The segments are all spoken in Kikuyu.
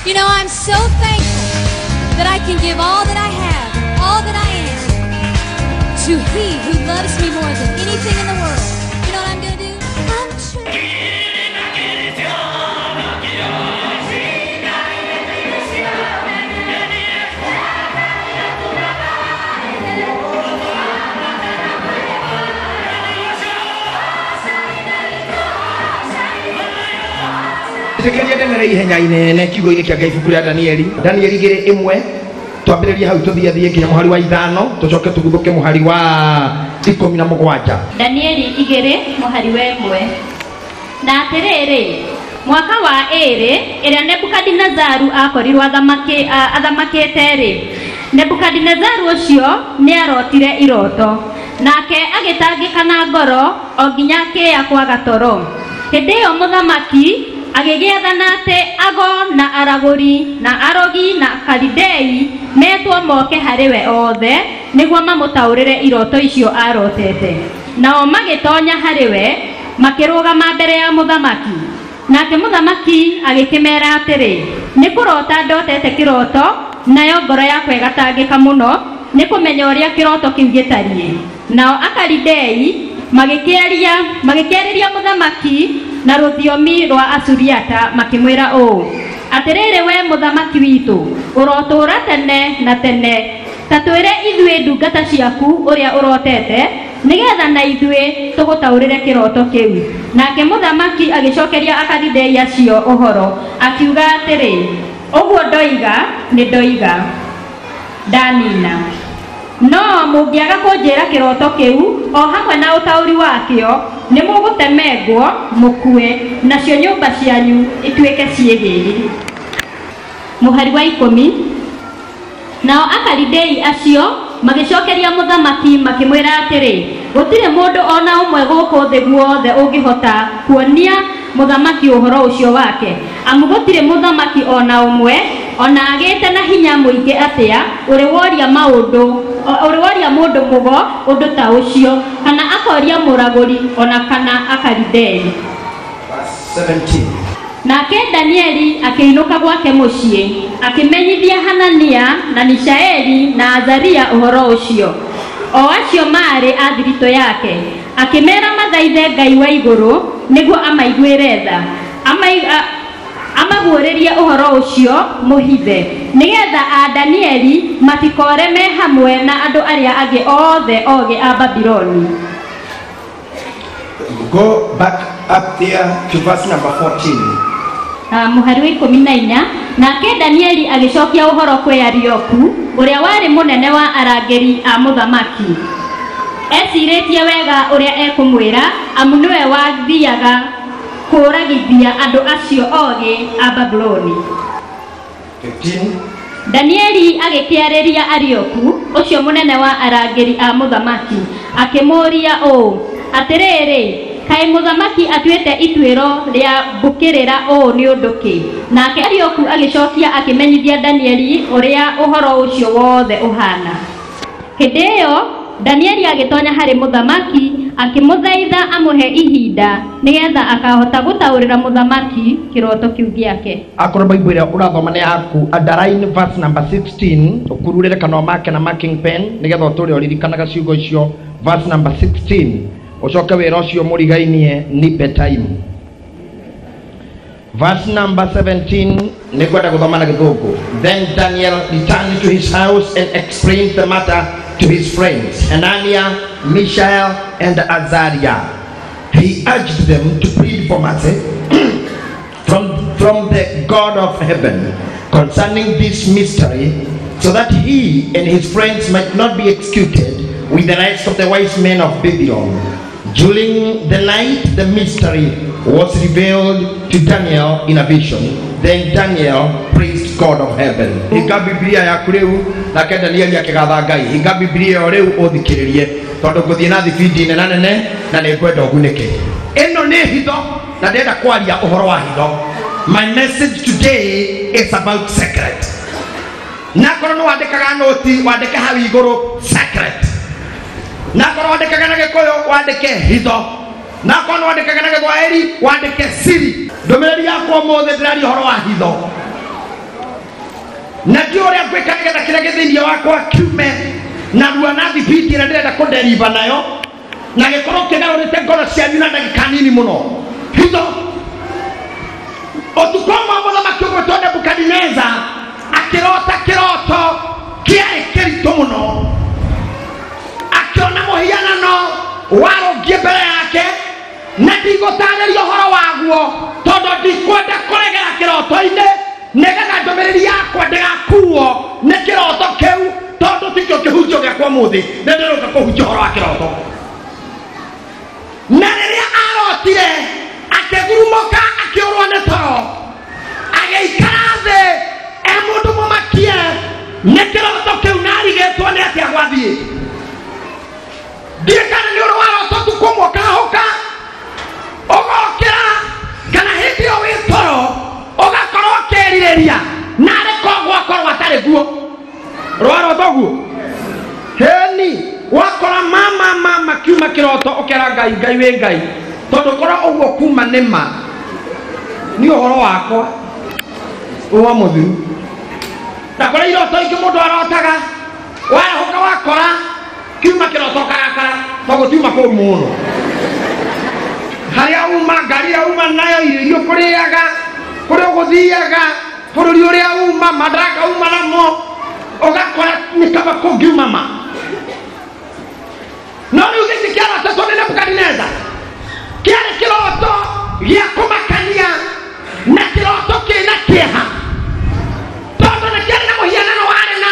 You know, I'm so thankful that I can give all that I have, all that I am, to He who loves me more than anything in the world. You know what I'm going to do? I'm Tekeria ndeng'ere ihenya inene kiugo-inĩ kĩa Ngai ibuku rĩa Danieli. Danieli 2:1 twambĩrĩrie hau tũthiĩ nginya mũhari wa 5 tũcoke tũguthũke mũhari wa 17. Danieli 2 mũhari wa 1. Na atĩrĩrĩ, mwaka wa 2 ĩrĩa Nebukadinezaru akorirwo athamakĩte-rĩ, Nebukadinezaru ũcio nĩarotire iroto, nake agĩtangĩka na ngoro o nginya akĩya kwaga toro. Hĩndĩ ĩyo mũthamaki agĩgĩathana atĩ ago na aragũri na arogi na Kalidei metwo moke harĩ we othe nĩguo mamũtaũrĩre iroto icio arotete. Nao magĩtonya harĩ we makĩrũgama mbere ya mũthamaki. Nake mũthamaki agĩkĩmera atĩrĩ, nĩ kũrota ndotete kĩroto, nayo ngoro yakwa ĩgatangĩka mũno nĩ kũmenya ũrĩa kĩroto kĩu gĩtariĩ. Nao Akalidei magĩkĩarĩria mũthamaki na rũthiomi rwa Asuriata makĩmwĩra ũũ, atĩrĩrĩ we mũthamaki witũ, ũrotũũra tene na tene, ta twĩre ithuĩ ndungata ciaku ũrĩa ũrotete, nĩgetha na ithuĩ tũgũtaũrĩre kĩroto kĩu. Nake mũthamaki agĩcokeria Akalidei acio ũhoro akiuga atĩrĩ, ũguo ndoiga nĩ ndoiga, ndanina. No mũngĩaga kũnjĩra kĩroto kĩu o hamwe na ũtaũri wakĩo, nĩ mũgũtemengwo mũkue, nacio nyũmba cianyu ituĩke ciĩgĩri. Mũhari wa 10. Nao Akalidei acio magĩcokeria mũthamaki makĩmwĩra atĩrĩ, gũtirĩ mũndũ ona ũmwe gũkũ thĩ guothe ũngĩhota kuonia mũthamaki ũhoro ũcio wake, amu gũtirĩ mũthamaki ona ũmwe ona agĩte na hinya mũingĩ atĩa ũrĩ woria mũndũ mũgo ũndũ ta ũcio, kana akoria mũragũri ona kana Akalidei. 17. Nake Danieli akĩinũka gwake mũciĩ akĩmenyithia Hanania na Mishaeli na Azaria ũhoro ũcio, o acio maarĩ a thiritũ yake, akĩmera mathaithe Ngai wa igũrũ nĩguo amaiguĩre tha, amaguũrĩrie ũhoro ũcio mũhithe, nĩgetha a Danieli matikore me hamwe na andũ arĩa angĩ othe ogĩ a Babiloni. Go back up there to verse number 14. Mũhari wa 14. Nake Danieli agĩcokia ũhoro kwĩ Arioku ũrĩa warĩ mũnene wa arangĩri a mũthamaki, ecirĩtie wega ũrĩa ekũmwĩra, amu nĩwe wathiaga kũũragithia andũ acio ogĩ a Babuloni. 15. Danieli agĩkĩarĩria Arioku ũcio mũnene wa arangĩri a mũthamaki akĩmũũria ũũ, atĩrĩrĩ, kaĩ mũthamaki atuĩte ituĩro rĩa mbũkĩrĩra ũũ nĩ ũndũ kĩ? Nake Arioku agĩcokia akĩmenyithia Danieli ũrĩa ũhoro ũcio wothe ũhana. Hĩndĩ ĩyo Danieli agĩtonya harĩ mũthamaki akĩmũthaitha amũhe ihinda nĩgetha akahota gũtaũrĩra mũthamaki kĩroto kĩu gĩake. Akorwo Bible ĩrĩa ũrathoma nĩ yaku, underline verse number 16, ũkururĩre kana ũmake na marking pen nĩgetha ũtũre ũririkanaga ciugo icio. Verse number 16, ũcoke wĩra ũcio mũrigainie nipe time. Verse number 17, nĩngwenda gũthoma na Gĩthũngũ. Then Daniel returned to his house and explained the matter to his friends, Hananiah, Mishael, and Azariah. He urged them to plead for mercy from the God of heaven concerning this mystery, so that he and his friends might not be executed with the rest of the wise men of Babylon. During the night, the mystery was revealed to Daniel in a vision. Then Daniel praised God of heaven. Hinga Biblia yaku rĩu, nake Danieli akĩgatha Ngai. Hinga Biblia ĩyo rĩu ũthikĩrĩrie, tondũ ngũthiĩ na thibindi nene nene na nĩngwenda ũgunĩke. Ĩno nĩ hitho na ndĩrenda kwaria ũhoro wa hitho. My message today is about secret. Na korwo nĩ wandĩkaga noti, wandĩke hau igũrũ secret. Na korwo wandĩkaga na Gĩkũyũ, wandĩke hitho. Na korwo wandĩkaga na Gĩthwaĩri, wandĩke siri. Ndũmĩrĩri yakwa ũmũthĩ ndĩraria ũhoro wa hitho. Na ndiũĩ ũrĩa ngwĩka nĩgetha kĩrĩa gĩ thĩinĩ wakwa kiume na rua na thibiti ĩrĩa ndĩrenda kũnderiva nayo na gĩkorwo kĩgarũrĩte ngoro cianyu na ndagĩka nini mũno. Hitho ũtukũ ũmwe mũthamaki ũgwĩtwo Nebukadineza akĩrota kĩroto kĩarĩ kĩritũ mũno. Akĩona mũhianano warũngiĩ mbere yake na ndigũtarĩria ũhoro waguo tondũ ndikwenda kũregera kĩroto-inĩ nĩgetha ndũmĩrĩri yakwa ndĩgakuo nĩ kĩroto kĩu tondũ tikĩo kĩhunjio gĩakwa ũmũthĩ nĩ ndĩroka kũhunjia ũhoro wa kĩroto. Na rĩrĩa arotire akĩgurumũka akĩũrwo nĩ toro agĩikara thĩ e mũndũ mũmakie nĩ kĩroto kĩu na arigĩtwo nĩ atĩa gwathiĩ. Ndiĩ kana nĩ ũrĩ warota ũtukũ ũmwe ũkahũka ũgokĩra kana hĩndĩ ĩyo wĩ toro ũgakorwo ũkĩrirĩria narĩ koguo akorwo atarĩ guo. Rwarota ũguo heni wakora mama mama kiuma kĩroto ũkera Ngai Ngai wĩ Ngai tondũ korwo ũguo kuma nĩ ma nĩ ũhoro wakwa wa mũthiru. Na kũrĩ iroto ingĩ mũndũ arotaga warahũka wakora kiuma kĩroto ũkarakara tondũ gũtiuma kũu mũno. Harĩa uma ngari ĩrĩa uma nayo irio iria ũkũrĩaga kũrĩa ũgũthiaga bũrũri ũrĩa uma madaraka uma namo ũgakora nĩ kaba kũngiuma ma. No rĩu gĩkĩ kĩarotetwo nĩ Nebukadineza kĩarĩ kĩroto gĩa kũmakania na kĩroto kĩna kĩeha tondũ nĩ kĩarĩ na mũhianano warĩ na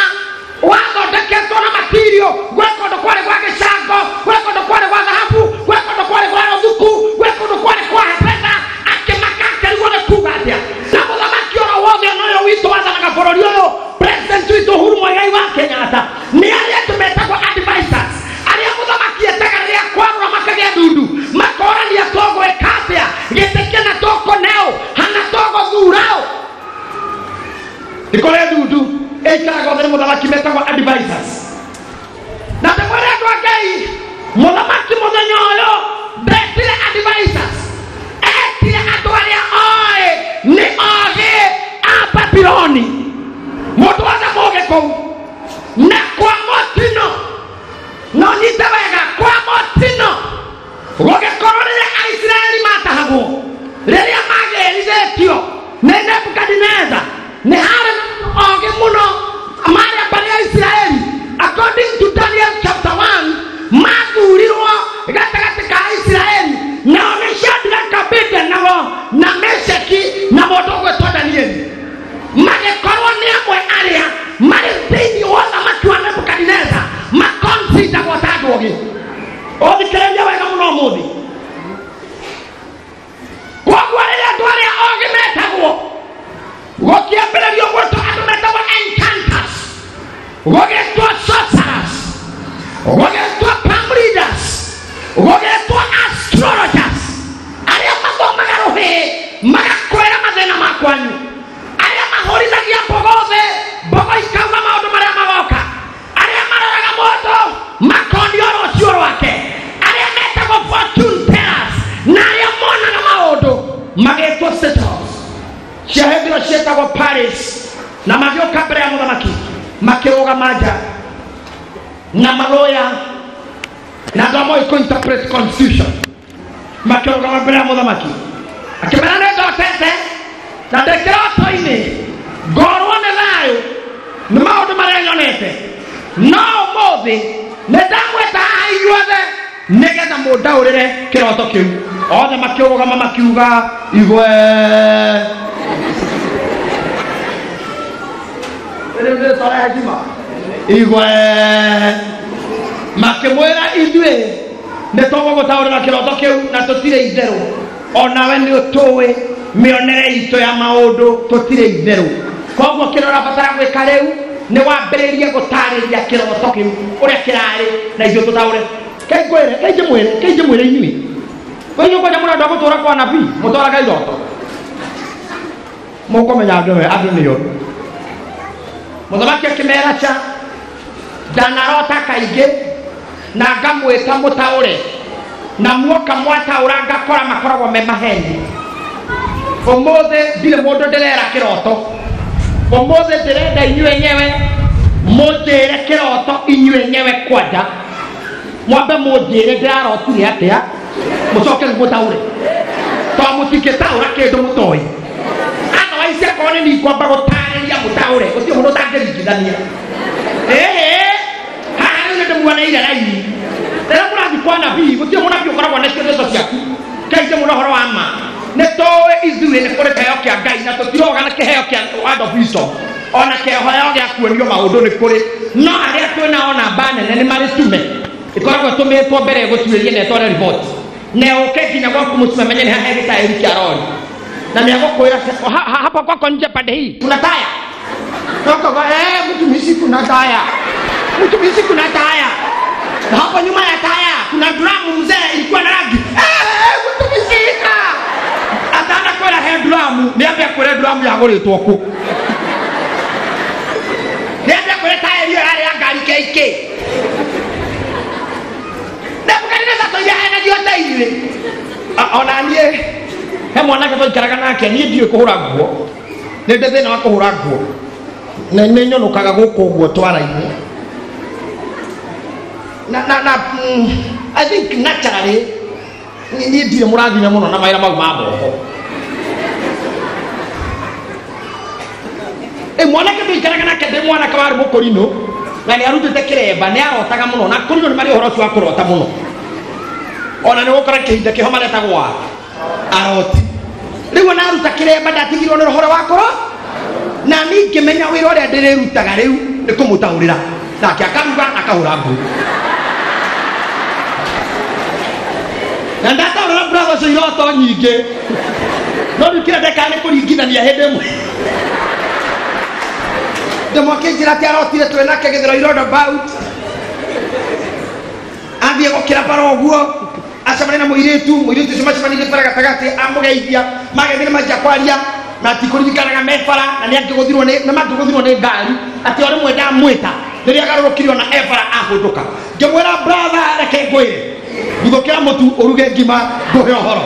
wathondeketwo na matirio gwĩ kũndũ kwarĩ gwa gĩcango gwĩ kũndũ kwarĩ gwa thahabu gwĩ kũndũ kwarĩ gwa rũthuku gwĩ kũndũ kwarĩ kwa betha. Akĩmaka akĩrigwo nĩ kuga atĩa. Na mũthamaki oro wothe ona ũyũ witũ wathanaga bũrũri ũyũ president witũ Uhuru Muigai wa Kenyatta nĩ arĩa andũ metagwo advisors arĩa mũthamaki etaga rĩrĩa kwarũra makagĩa ndundu makorania tũgwĩka atĩa gĩtĩ kĩna tũkũneo hana tũgũthurao. Nĩ kũrĩ ndundu ĩikaraga othe nĩ mũthamaki metagwo advisors. Na ndĩmwĩre andũ a Ngai mũthamaki mũthenya ũyũ ndetire advisors etire andũ arĩa oĩ nĩ ogĩ a Babiloni mũndũ wothe mũgĩ kũu na kwa mũtino no nyite wega kwa mũtino gũgĩkorwo rĩrĩa Aisiraeli matahagwo rĩrĩa magĩrithĩtio nĩ Nebukadineza nĩ harĩ na andũ ogĩ mũno marĩ a mbarĩ ya Isiraeli. According to Daniel chapter 1 mathurirwo gatagatĩ ka Isiraeli nao nĩ Shadraka, Abednego na Meshaki na mũndũ ũgwĩtwo Danieli magĩkorwo nĩ amwe arĩa marĩ thĩinĩ wa ũthamaki wa Nebukadineza makonsidagwo ta andũ ogĩ. Ũthikĩrĩria wega mũno ũmũthĩ. Koguo rĩrĩa andũ arĩa ogĩ metagwo gũkĩambĩrĩrio gwĩtwo andũ metagwo enchanters gũgĩtwo sorcerers gũgĩtwo palm readers gũgĩtwo astrologers arĩa mathomaga rũhĩ magakwĩra mathĩna ma kwanyu arĩa mahũrithagia mbogo thĩ mbogo ikauga maũndũ marĩa magoka arĩa maroraga mũndũ makonio rũciũ rwake arĩa metagwo fortune tellers na arĩa monaga maũndũ magĩtwo satyrs cia hĩndĩ ĩyo ciĩtagwo Paris na magĩũka mbere ya mũthamaki makĩrũgama nja na maloya na andũ amwe kũ-interpret constitution makĩrũgama mbere ya mũthamaki akĩmera nĩ ndotete na ndĩ kĩroto-inĩ ngorwo nĩ thayũ nĩ maũndũ marĩa nyonete no ũmũthĩ nĩ ndamwĩta haha inyuothe nĩgetha mũndaũrĩre kĩroto kĩu. Othe makĩrũgama makiuga igwe. Igwe makĩmwĩra ithuĩ nĩ tũgũgũtaũrĩra kĩroto kĩu na tũtirĩ itherũ onawe nĩ ũtũĩ mĩonere itũ ya maũndũ tũtirĩ itherũ. Koguo kĩrĩa ũrabatara gwĩka rĩu nĩ wambĩrĩrie gũtarĩria kĩroto kĩu ũrĩa kĩrarĩ na ithuĩ tũtaũre. Kaingwĩre kainjĩmwĩre inyuĩ inyuĩ kwanja mũrenda gũtũra kwa nabii mũtwaraga iroto mũkũmenya andũ nĩo. Mũthamaki akĩmera ca ndanarota kaingĩ na ngamwĩta mũtaũre na muoka mwataũra ngakora makoragwo me maheni. Ũmũthĩ ndirĩ mũndũ ndĩrera kĩroto Ũmũthĩ ndĩrenda inyuĩ enyewe mũnjĩre kĩroto inyuĩ enyewe kwanja. Mwambe mũnjĩre ndĩrarotire atĩa, mũcoke mũtaũre. To mũtingĩtaũra kĩndũ mũtoĩ. Otherwise akorwo nĩ niĩ ngwamba gũtarĩria mũtaũre, gũtirĩ mũndũ ũtangĩringithania. Haha rĩu nĩndĩmuoneire raini. Rĩrĩa mũrathiĩ kwa nabii, gũtirĩ mũnabii ũkoragwo na cio ndeto ciaku. Kaingĩ mũno ũhoro wa ma. Nĩ tũĩ ithuĩ nĩ kũrĩ kĩheo kĩa Ngai na tũtiroga na kĩheo kĩa word of wisdom. Ona kĩheo gĩa kuonio maũndũ nĩ kũrĩ. No arĩa twĩnao namba nene nĩ marĩ tume. Ĩkoragwo ĩtũmĩtwo mbere ĩgũtuĩrie na ĩtware riboti. Na ũke nginya gwaku mũciĩ mamenye nĩ haha gĩtaĩri kĩa rori. Na nĩegũkwĩra hapo kwako nje pande hii kuna taya. Toka mtumishi kuna taya. Mtumishi kuna taya. Na hapo nyuma ya taya kuna dramu mzee ilikuwa na rangi. Mtumishi ika. Atana kwera he dramu, niambia kwera dramu ya gũrĩtwo kũ. Niambia kwera taya ĩyo yarĩ ya ngari KK. Nebukadineza tũire henagia tairĩ. Ona niĩ he mwanake twaikaraga nake, niĩ ndiũĩ kũhũra nguo. Nĩ ndĩ thĩna wa kũhũra nguo. Nĩ nyonokaga gũkũ ũguo twara-inĩ. Na I think naturally niĩ ndirĩ mũrathime mũno na mawĩra mau ma moko. Mwanake twaikaraga nake ndĩ mwanake warĩ mũkũrinũ na nĩ arutĩte kĩremba, nĩ arotaga mũno na kũrinũ nĩ marĩ ũhoro ũcio wa kũrota mũno. Ona nĩ gũkora kĩhinda kĩho maretagwo aroti. Rĩu ona aruta kĩremba ndatigirwo nĩ ũhoro wa kũro na niĩ ngĩmenya wĩra ũrĩa ndĩrĩrutaga rĩu nĩ kũmũtaũrĩra. Nake akaruga akahũra nguo. Na ndataũrĩra brother ũcio iroto nyingĩ. No rĩu kĩrĩa ndekaga nĩ kũringithania hĩndĩ ĩmwe. Ndĩmwe akĩnjĩra atĩ arotire twĩ nake Gĩthũrai roundabout. Athiĩ gũkĩra bara ũguo acemania na mũirĩtu, mũirĩtu ũcio macemanĩrie bara gatagatĩ amũgeithia, mageithia manjia kwaria na tikũririkanaga me bara na nĩ angĩgũthirwo nĩ nĩ mangĩgũthirwo nĩ ngari atĩ o rĩmwe ndamwĩta rĩrĩa agarũrũkire ona e bara ahũndũka. Ngĩmwĩra brother reke ngwĩre, guthũkĩra mũtu ũruge ngima ngũhe ũhoro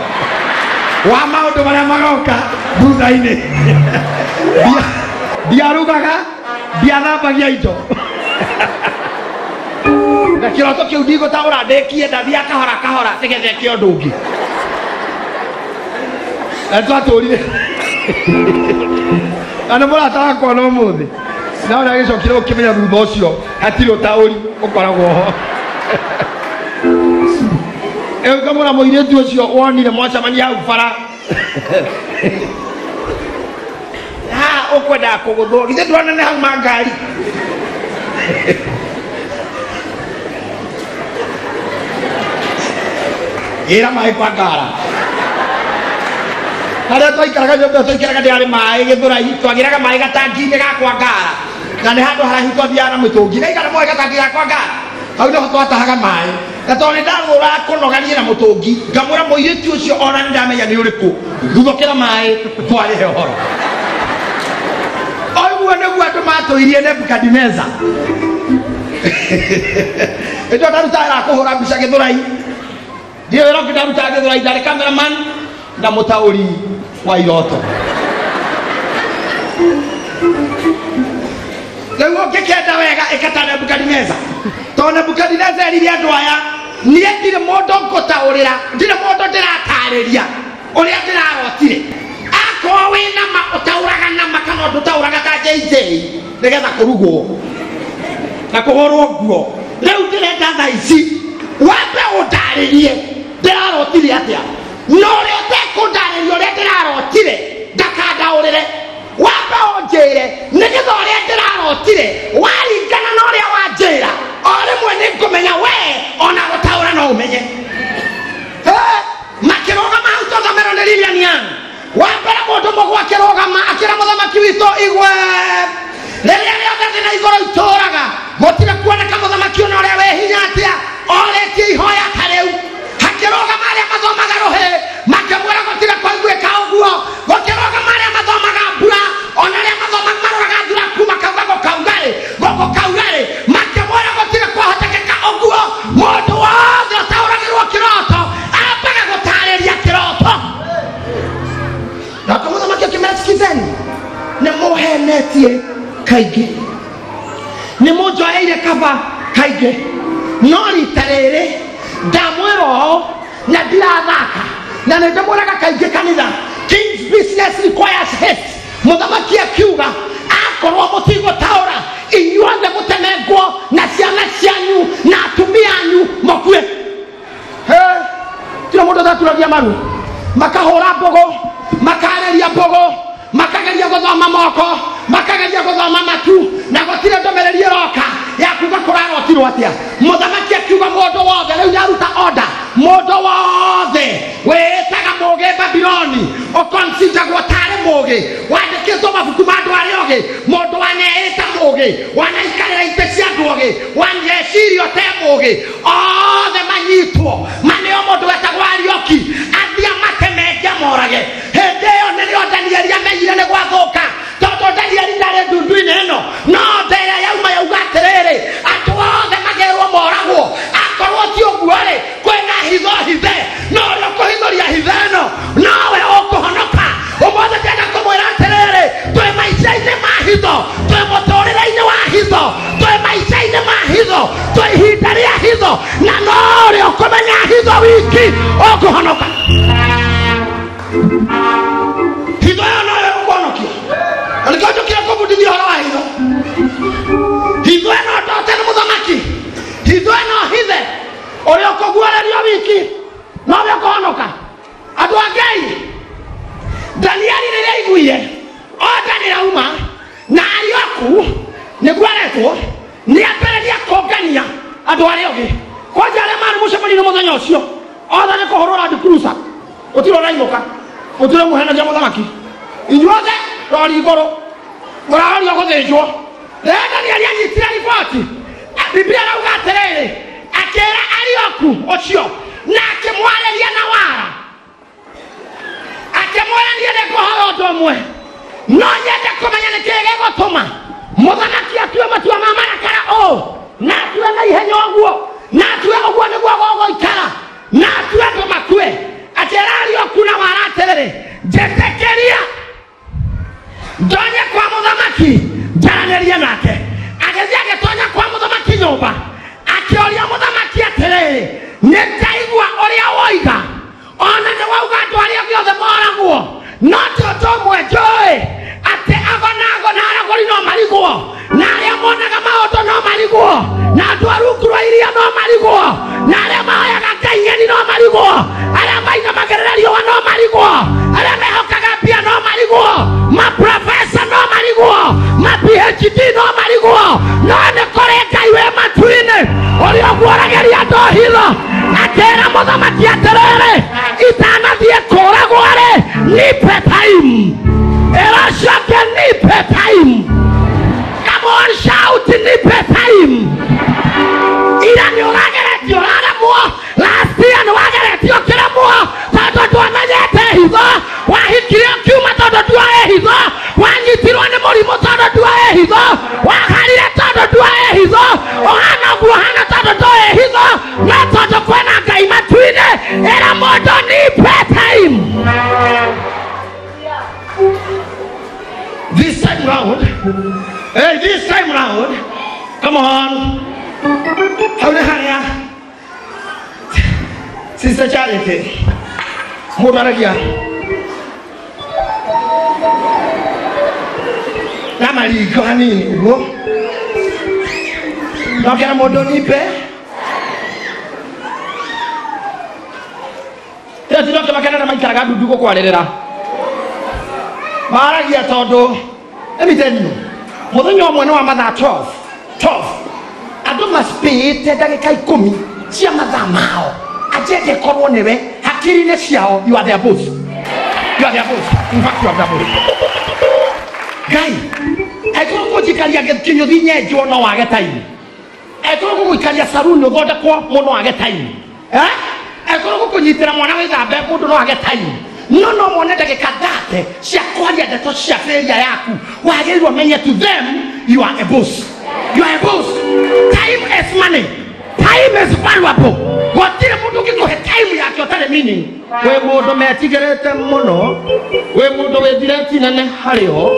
wa maũndũ marĩa magoka thutha-inĩ. Ndiarugaga, ndiathambagia indo. Na kĩroto kĩu ndigũtaũra ndĩkie, ndathiaga kahora kahora nĩgetha eke ũndũ ũngĩ. Na twatũrire. Na nĩ mũrata wakwa na ũmũthĩ. Na ona agĩcokire gũkĩmenya thutha ũcio hatirĩ ũtaũri ũkoragwo ho. Ngamwĩra mũirĩtu ũcio wonire mwacemania hau bara. Ha ũkwendaga kũgũthwo, githĩ ndwona nĩ hau ma ngari. Ĩra maĩ kwa ngara. Harĩa twaikaraga nyũmba twaikaraga ndĩarĩ maĩ Gĩthũrai, twagĩraga maĩ gatangi-inĩ ga kwa ngara. Na nĩ handũ haraihu twathiaga na mĩtũngi. Na igana moĩ gatangi ga kwa ngara. Hau nĩho twatahaga maĩ. Na tondũ nĩ ndathũraga kũnoga niĩ na mũtũngi, ngamwĩra mũirĩtu ũcio ona nĩ ndamenya nĩ ũrĩkũ, guthũkĩra maĩ twarĩhe ũhoro. Ũguo nĩguo andũ matũirie Nebukadineza. Ĩndĩ ndarutaga wĩra wa kũhũra mbica Gĩthũrai. Ndiĩ wĩra ũngĩ ndarutaga Gĩthũrai, ndarĩ cameraman na mũtaũri wa iroto. Rĩu ũngĩkĩenda wega ĩka ta Nebukadineza. Tondũ Nebukadineza erire andũ aya, niĩ ndirĩ mũndũ ngũtaũrĩra, ndirĩ mũndũ ndĩratarĩria ũrĩa ndĩrarotire. Akorwo wĩna ma ũtaũraga na ma kana ndũtaũraga ta JJ nĩgetha kũrugwo na kũhũrwo nguo. Rĩu ndĩrenda thaa ici wambe ũndarĩrie ndĩrarotire atĩa. No ũrĩa ũtekũndarĩria ũrĩa ndĩrarotire ndakandaũrĩre. Wambe ũnjĩre nĩgetha ũrĩa ndĩrarotire waringana na ũrĩa wanjĩra o rĩmwe nĩngũmenya we ona gũtaũra no ũmenye. Makĩrũgama hau tũthomerwo nĩ Lilian Young. Wa mbere mũndũ mũgũ akĩrũgama akĩra mũthamaki witũ igwe rĩrĩa rĩothe thĩ na igũrũ itũraga gũtirĩ kuoneka mũthamaki ona ũrĩa wĩ hinya atĩa orĩtie ihoya ta rĩu. Hakĩrũgama arĩa mathomaga rũhĩ makĩmwĩra gũtirĩ kwaiguĩka ũguo. Gũkĩrũgama arĩa mathomaga mbura ona arĩa mathomaga maroraga thuraku makauga gũkaura-rĩ gũkaura-rĩ makĩmwĩra gũtirĩ kwahotekeka ũguo. Mũndũ wothe ũtaũragĩrwo kĩroto ambaga gũtarĩria kĩroto. Nake mũthamaki akĩmera sikizeni, nĩ mũhenetie Kaingĩ. Nĩ mũnjoeire kaba kaingĩ. No rita rĩrĩ ndamwĩra ũũ na ndirathaka na nĩ ndĩmwĩraga kaingĩ kanitha, king's business requires haste. Mũthamaki akiuga akorwo mũtigũtaũra inyuothe mũtemengwo na ciana cianyu na atumia anyu mũkue. Tira mũndũ ũtaturagia maru, makahũra mbogo, makarĩria mbogo, makageria gũthoma moko, makageria gũthoma matu, na gũtirĩ ndũmĩrĩri ĩroka ya kuga kũrarotirwo atĩa. Mũthamaki akiuga mũndũ wothe rĩu nĩaruta order, mũndũ wothe wĩĩtaga mũgĩ Babiloni ũkonsidagwo tarĩ mũgĩ, wandĩkĩtwo mabuku ma andũ arĩa ogĩ, mũndũ waneĩta mũgĩ, wanaikarĩra itĩ cia andũ ogĩ, wanecirio te mũgĩ, othe manyitwo maneo mũndũ wetagwo Arioki athiĩ amatemenge amorage. Hĩndĩ ĩyo nĩrĩo Danieli amenyire nĩ gwathũka, tondũ Danieli ndarĩ ndundu-inĩ ĩno, no ndĩrĩa yauma yauga atĩrĩrĩ, andũ othe magerwo moragwo, akorwo ti ũguo rĩ, kwĩna hitho hithe, no ũrĩa ũkũhithũria hitho ĩno nowe ũkũhonoka. Ũmũthĩ ndĩrenda kũmwĩra atĩrĩrĩ, twĩ maica-inĩ ma hitho, twĩ mũtũrĩre-inĩ wa hitho, twĩ maica-inĩ ma hitho, twĩ ihinda rĩa hitho, na no ũrĩa ũkũmenya hitho wiki ũkũhonoka. Hitho ĩyo noyo ĩgũkũhonokia. Na nĩkĩo njũkire kũbundithia ũhoro wa hitho. Hitho ĩno ndote nĩ mũthamaki, hitho ĩno hithe, ũrĩa ũkũguũrĩrio wiki nowe ũkũhonoka. Andũ a Ngai, Danieli rĩrĩa aiguire order nĩrauma na Arioku nĩguo aretwo, nĩambĩrĩria kũngania andũ arĩa ogĩ. Kwanja arĩa marĩ mũcemanio-inĩ mũthenya ũcio othe nĩ kũhũrũra ndikuruca, gũtirĩ ũrainũka, gũtirĩ mũhenagia mũthamaki, inyuothe rori igũrũ mũrarorio gũthĩnjwo. Rĩrĩa Danieli anyitire riboti, Biblia ĩrauga atĩrĩrĩ, akĩra Arioku ũcio na akĩmwarĩria na wara, akĩmwĩra niĩ nĩngũhoya ũndũ ũmwe, no nyende kũmenya nĩkĩĩ gĩgũtũma mũthamaki atue matua ma marakara ũũ, na atue na ihenya ũguo, na atue ũguo nĩguo gũgũikara, na atue andũ makue. Akĩra Arioku na wara atĩrĩrĩ, njĩtĩkĩria ndonye kwa mũthamaki njaranĩrie nake. Agĩthiĩ agĩtonya kwa mũthamaki nyũmba, akĩũria mũthamaki atĩrĩrĩ, nĩ ndaigua ũrĩa woiga, ona nĩ wauga andũ arĩa angĩ othe moragwo, no ti ũndũ ũmwe njũĩ atĩ ago na ago na aragũri no marigwo, na arĩa monaga maũndũ no marigwo, na andũ a rungu rwa iria no marigwo, na arĩa mahoyaga Ngai ng'eni no marigwo, arĩa mainamagĩrĩra riũa no marigwo, arĩa mehokaga mbia no marigwo, maprofesa no marigwo, ma PhD no marigwo, no nĩ kũrĩ Ngai wĩ matu-inĩ ũrĩa ũguũragĩria andũ hitho. Akĩra mũthamaki atĩrĩrĩ, itanathiĩ kũũragwo rĩ, nipe time. Ĩra ũcio nipe time. Come on, shout, nipe time. Ira nĩ ũrageretio ũraremwo, last year nĩ wageretio ũkĩremwo tondũ ndwamenyete hitho, wahikire ũkiuma tondũ ndwoĩ hitho, wanyitirwo nĩ mũrimũ tondũ ndwoĩ hitho, waharire tondũ ndwoĩ hitho, ũhana ũguo ũhana tondũ ndũĩ hitho, no tondũ kwĩna Ngai matu-inĩ, ĩra mũndũ nipe time. This time round, hey, this time round, come on. Hau nĩ harĩa Sister Charity mũndũ aragia na maringo hanini ũguo, nokera mũndũ nipe ĩyo tinoke makenera maikaraga ndundu gũkwarĩrĩra, maragia tondũ let me tell you, mũthenya ũmwe nĩ wa mathaa 12 andũ maspĩĩte ndagĩka 10 cia mathaa mao, ajende korwo nĩwe hakiri-inĩ ciao, you are their boss, you are their boss, in fact you are their boss. Ngai angĩkorwo kũnjikaria kĩnyũthi nyenjwo no wage time, angĩkorwo gũgũikaria saruni ũthondekwo mũno wage time, angĩkorwo gũkũnyitĩra mwana wĩthambe mũndũ no wage time, no no mone ndagĩka 30 cia kwaria ndeto cia failure yaku, wagĩrĩirwo menye to them you are a boss, you are a boss. Time is money, time is valuable. Gũtirĩ mũndũ ũngĩkũhe time yake ũtarĩ meaning. Wĩ mũndũ metigĩrĩte mũno, wĩ mũndũ wĩ thireti nene harĩ o,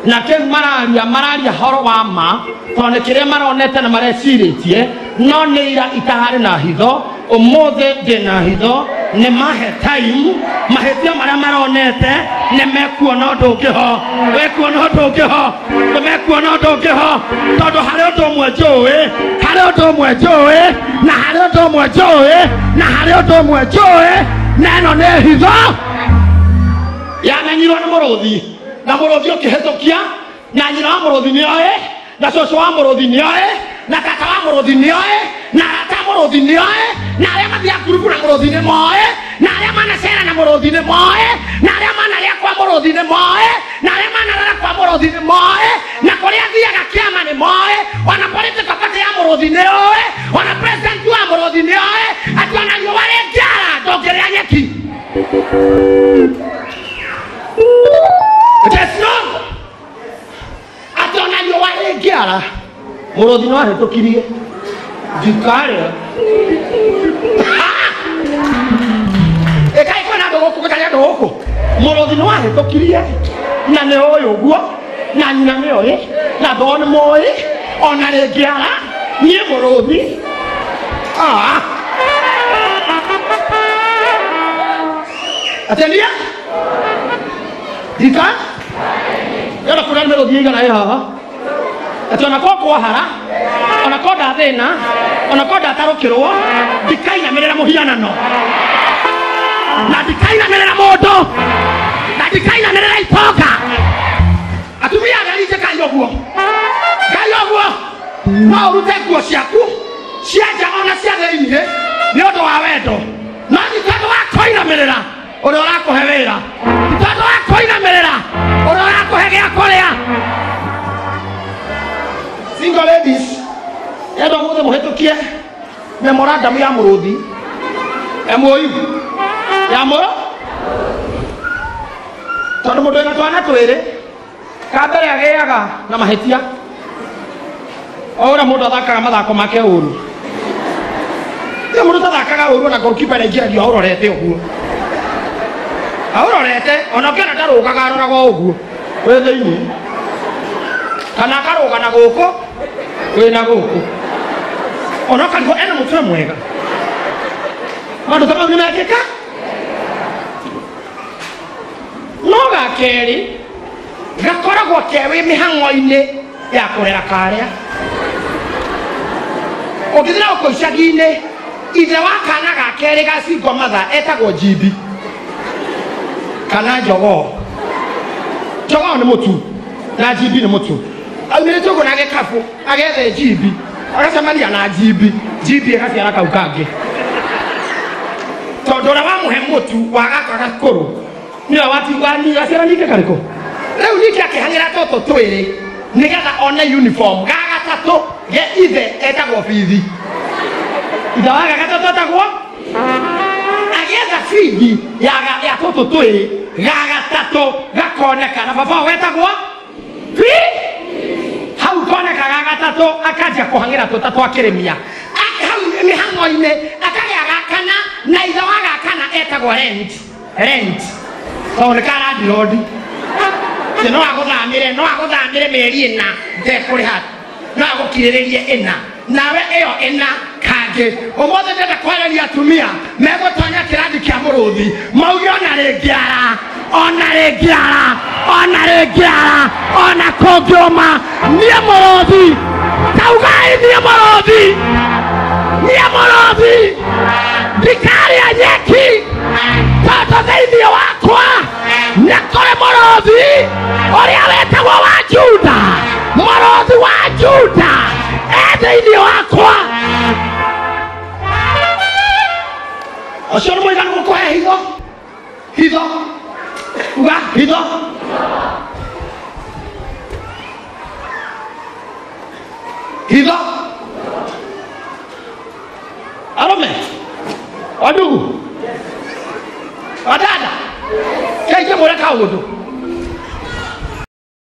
Na kĩu mararia mararia horo wa ma tondũ nĩ kĩrĩa maronete na marecirĩtie no nĩ ira itaharĩ na hitho ũmũthĩ ndĩna hitho nĩ mahe time mahĩtia marĩa maronete nĩ mekuona ũndũ ũngĩ ho wekuona ũndũ ũngĩ ho nĩ mekuona ũndũ ũngĩ ho tondũ harĩ ũndũ ũmwe njũĩ harĩ ũndũ ũmwe njũĩ na harĩ ũndũ ũmwe njũĩ na harĩ ũndũ ũmwe njũĩ na ĩno nĩ hitho yamenyirwo nĩ mũrũthi na mũrũthi ũkĩhĩtũkia na nyina wa mũrũthi nĩoĩ na cũcũ wa mũrũthi nĩoĩ na tata wa mũrũthi nĩoĩ na arata a mũrũthi nĩoĩ na arĩa mathiaga ngurubu na mũrũthi nĩ moĩ na arĩa manacera na mũrũthi nĩ moĩ na arĩa manarĩa kwa mũrũthi nĩ moĩ na arĩa manarara kwa mũrũthi nĩ moĩ na kũrĩa athiaga kĩama nĩ moĩ ona political party ya mũrũthi nĩ oĩ ona president wa mũrũthi nĩ oĩ atĩ ona riũa rĩngĩara ndũngĩrĩa nyeki. It is not. Atĩ ona riũa rĩngĩara mũrũthi no ahĩtũkirie ndikarĩa ĩkai kwĩna andũ gũkũ gũtarĩ andũ gũkũ mũrũthi no ahĩtũkirie na nĩ ũĩ ũguo na nyina nĩ oĩ na thoo nĩ moĩ ona rĩngĩara niĩ mũrũthi atĩ niĩ ndika yona kũrĩa nĩ mĩrũthi ĩigana ĩ haha atĩ ona ko kwahara ona ko ndathĩna ona ko ndatarũkĩrwo ndikainamĩrĩra mũhianano na ndikainamĩrĩra mũndũ na ndikainamĩrĩra itonga atumia arĩa njĩkai ũguo ngai ũguo no ũrute nguo ciaku cia nja ona cia thĩiniĩ nĩ ũndũ wa wendo no ti tondũ wa kũinamĩrĩra ũrĩa ũrakũhe wĩra ti tondũ wa kũinamĩrĩra ũrĩa ũrakũhe gĩa kũrĩa. Single ladies, endo mũthĩ mũhĩtũkie memorandum ya mũrũthi MOU ya mũrũ tondũ mũndũ wĩna twana twĩrĩ ka mbere agĩaga na mahĩtia o ũrĩa mũndũ athakaga mathako make ũru ti mũndũ tathakaga ũru ona goalkeeper nĩaingĩragio aũrorete ũguo aũrorete ona ũkĩona ndarũgaga aroraga o ũguo wĩ thĩiniĩ kana akarũga na gũkũ wĩna gũkũ ona ũkarigwo ena mũtwe mwega maũndũ ta mau nĩ mekĩka no ga kerĩ gakoragwo ke wĩ mĩhang'o-inĩ ya kũrera karĩa ũngĩthiĩ na gũkũ icagi-inĩ ithe wa kana ga kerĩ ga single mother etagwo njimbi kana njogoo njogoo nĩ mũtu na njimbi nĩ mũtu aumĩrĩte ũguo na gĩkabu agethe njimbi agacemania na njimbi njimbi ĩgaciara kau kangĩ tondũ ũrĩa wamũhe mũtu wa gaka gakũrũ nĩwe waciara ningĩ karĩkũ rĩu ningĩ akĩhang'ĩra tũtũ twĩrĩ nĩgetha one uniform ga gatatũ ge ithe etagwo bithi ithe wa ga gatatũ etagwo agĩetha bithi ya tũtũ twĩrĩ ga gatatũ gakoneka na baba wetagwo bi hau koneka ga gatatũ akanjia kũhang'ĩra tũtatũ akĩrĩmia hau mĩhang'o-inĩ akagĩa gakana na ithe wa gakana etagwo rent rent tondũ nĩ karandirondi atĩ no agũthamĩre mĩeri ĩna ndekũrĩha no agũkirĩrĩrie ĩna nawe ĩyo ĩna kangĩ ũmũthĩ ndĩrenda kwarĩria atumia megũtonya kĩrathi kĩa mũrũthi mauge ona rĩngĩara ona rĩngĩara ona rĩngĩara ona kũngĩũma niĩ mũrũthi taugai niĩ mũrũthi niĩ mũrũthi ndikarĩa nyeki tondũ thĩiniĩ wakwa nĩ kũrĩ mũrũthi ũrĩa wĩtagwo wa Juda mũrũthi wa Juda e thĩiniĩ wakwa ũcio nĩ mũiganu gũkũhe hitho hitho uga hitho hitho arũme wandugu wadada kaingĩ mwĩre kaũndũ